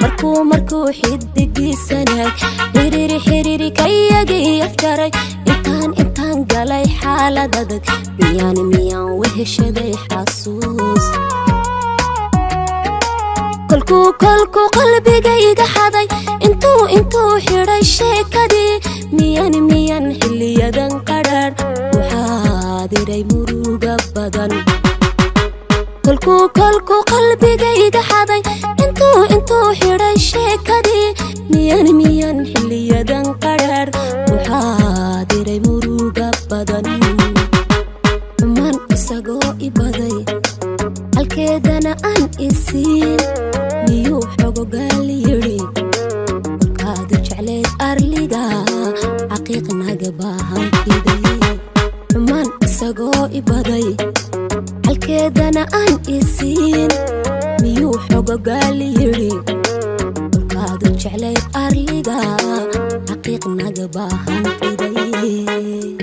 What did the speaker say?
Markuu xidigiisanaag xiriiri xiriiri kayagii afjaray, intaan galay xaalad adag, miyaan weheshaday xasuus? Kolkuu qalbiga iga xaday, intuu xidhay sheekadii, miyaan xiliyadan qadhaadh waxaadiray muruga badan? Kolkuu qalbiga iga xaday, intuu xidhay sheekadii, miyaan xiliyadan qadhaadh waxaadiray muruga badan? Xumaan isagoo ibaday, halkeedana aan isiin, miyuu xogogaal yidhi kolkaadu jecleyd arliga xaqiiq naga baahantiday? Xumaan isagoo ibaday, halkeedana aan isiin, miyuu xogogaal yidhi kolkaadu jecleyd arliga xaqiiq naga baahantiday?